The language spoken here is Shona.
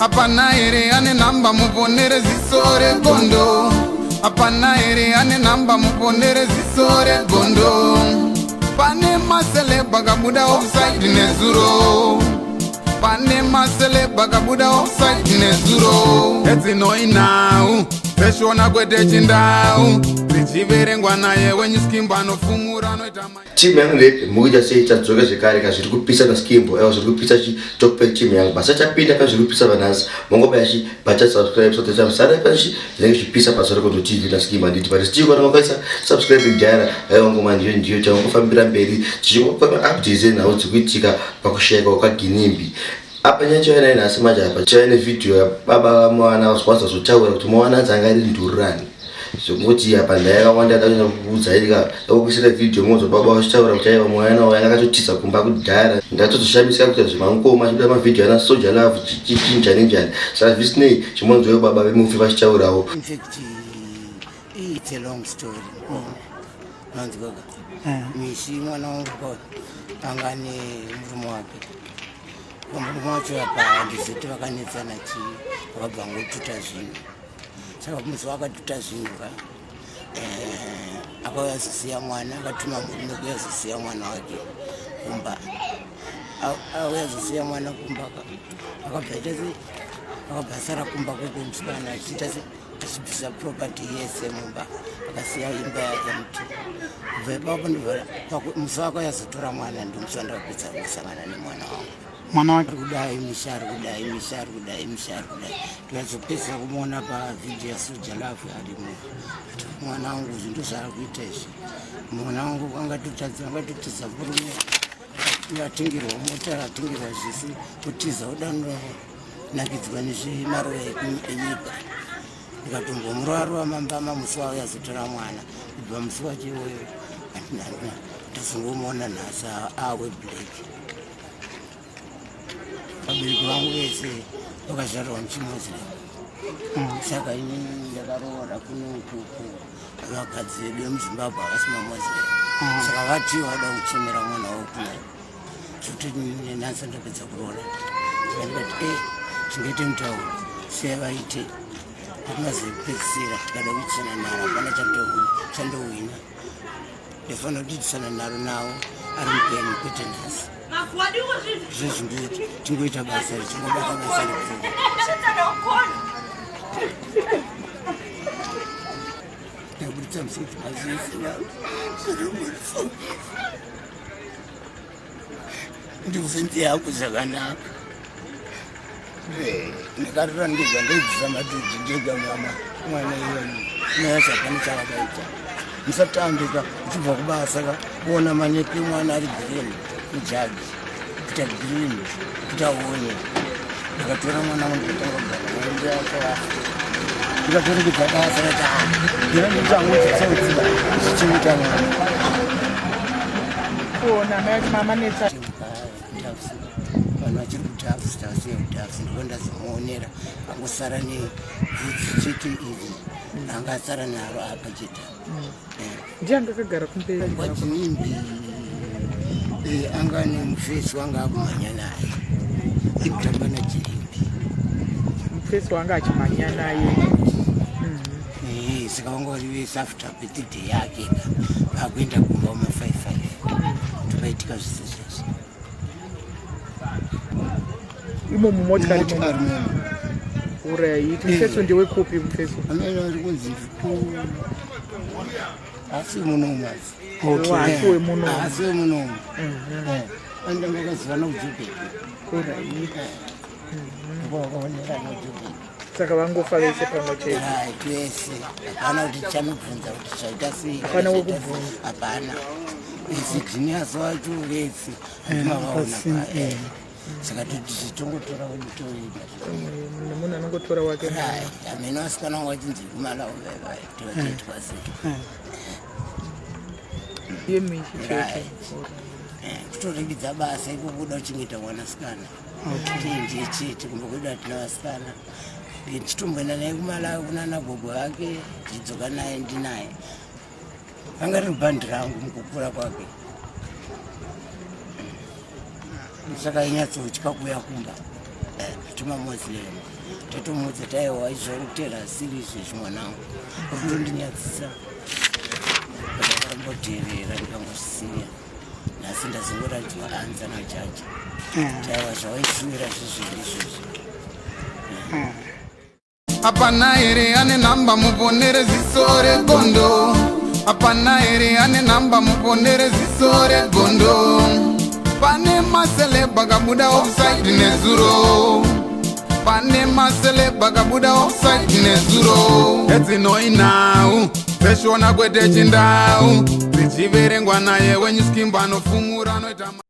Hapana here ane nhamba muponere ziso regondo? Hapana here ane nhamba muponere ziso regondo? Pane maceleb akabuda offside nezuro. Pane maceleb akabuda offside nezuro. Edzinoi nhau dzeshona kwete chindau dzichiverengwa naye wenyu Skimbo anofumura anoita. Team yangu ndepi mukuita sei chadzoka zvekare ka zviri kupisa na Skimbo aiwa zviri kupisa chi top team yangu basa chapinda pa zviri kupisa vanasi mongobaya chi bata subscribe so that musara pa chi zvinenge zvichipisa pazuva rekondo TV na Skimbo handiti but still kana makaisa subscribe kudhara aiwa ngoma ndiyo ndiyo changofambira mberi tichingopa ma updates enhau dzikuitika pakushayikwa kwaGinimbi. Apa nyaya chaiva nayo nhasi manje apa chaiva nevhidhiyo yababa vamwana vazokwanisa kuzotaura kuti mwana anzi anga ari ndururani zvekungoti apa ndaya yakawanda ndanyanya kukuudza ika ndakukuisira vhidhiyo monzwa baba vachitaura kuti aiva mwana wayo akatotiza kumba kudhara. Ndatozoshamisika kuita zvemangoma achibuda mavhidhiyo ana Soja Love chichinjani njani saka zvisinei chimonzwewo baba vemufi vachitaurawo. In fact, it's a long story. Manzwaka. Mishi mwana wangu anga ane murume wake. Murume wacho apa handizoti vakanetsana chii, vakabva ngotuta zvinhu. Saka musi wakatuta zvinhu ka akauya azosiya mwana, akatuma murume kuya azosiya mwana wake kumba. Auya azosiya mwana kumba ka akabva aita sei, akabva asara kumba kwekwe musikana achiita sei, achibvisa property yese mumba, akasiya imba yake muti. Kubva ipapo ndibva musi wako yazotora mwana, ndomusi wandakapedza kusangana nemwana wangu. Mwana wake ari kudai, misha ari kudai, misha ari kudai, misha ari kudai. Ndikazopedzisa kumuona pavhidhiyo yaSoja Love arimo. Kuti mwana wangu izvi ndozvaari kuita izvi. Mwana wangu angatotadza, angatotiza murume, atengerwa mota, atengerwa zvese, kutiza udanonakidzwa nezvemaruva enyika. Ndikatombomurova mambama musi wauya azotora mwana. Kubva musi wacho iwoyo ndazongomuona nhasi awe black. Vabereki vangu vese vakazvarwa muchimuslim, saka inini ndakaroora kunoku vakadzi vedu vemuZimbabwe havasi mamuslim, saka vati vada kuchemera mwana wavo kuno zvekuti nhasi ndapedza kuroora. Saka ndikati e chingaite mutauro siya vaite atinazopedzisira tikada kuitisana nharo hapana chandowina. Ndifanira kuitisana nharo navo ari mupenyu kwete nhasi. Zvezvi tingoita basa richingobata basa ripfuura. Ndabuditsa musodzi pazvese vanhu zvinombotifungisa. Ndibvunze yako zvakanaka. Ndakarora ndega, ndaibvisa madhodhi ndega. Mama mwana iyoyo nayasi hapana chavakaita. Musatambe ka uchibva kubasa ka kuona manepi mwana ari green mujagi kuita green kuita one. Ndakatora mwana wangu ndikatanga kugara naye ndiakafa ndikatoregedza basa rati ndira ndichangu chitsotsi chichiita mwana kuona mai mama netsa vanhu vachiri kudhafu tasiya kudhafu ndiko ndazomuonera angosara nebvudzi chete iri anga asara naro apa chete. Ndiye anga akagara kumberi kwaJinimbi, anga nemufesi wanga akumhanya naye ikutamba naJinimbi. Mufesi wanga achimhanya naye. Saka vanga vari vese after birthday yake vakuenda kumba uma 55 tokaitika zvese zvese. Imo mumotikari momo. Alright, mufeso ndewekupi mufeso? Amene ari kunzi asi munomu asi. Okay. Asi wemunomu. Asi wemunomu. Andanga akazivana kuJubek. Alright. Vakaonerana kuJubek. Saka vangofa vese pamwe chete. Right, vese. Hapana kuti chanobvunza kuti zvaita sei. Hapana wekubvunza. Hapana. Vese Genius wacho vese. Mavaona. Saka tichitongotora wedu toenda. Nemunhu anongotora wake. Amene vasikana vangu vachinzi kumalawi vaitwa sei. Yemichi chete. Kutoregedza basa ikokuda kuchengeta mwanasikana. Ndiye chete kumba kwedu hatina vasikana. Ndichitomboenda naye kuMalawi kunana gogo vake, ndichidzoka naye ndinaye. Anga riri bhandi rangu mukukura kwake. Saka inyatsotya kuuya kumba. Timamuslim tatomuudza taiwa izvo kutera siri izvezvi mwanangu uri kutondinyadzisa. Ndakamboteerera, ndikangosiya. Nhasi ndazongoratidzwa answer najaji. Taiwa zvawaishuvira zvizvo ndizvozvo. Hapana here ane nhamba muponere ziso regondo? Hapana here ane nhamba muponere ziso regondo? Pane maceleb akabuda offside nezuro, pane maceleb akabuda offside nezuro. Edzinoinhau dzeshona kwete chindau, dzichiverengwa naye wenyu Skimbo anofumura anoita.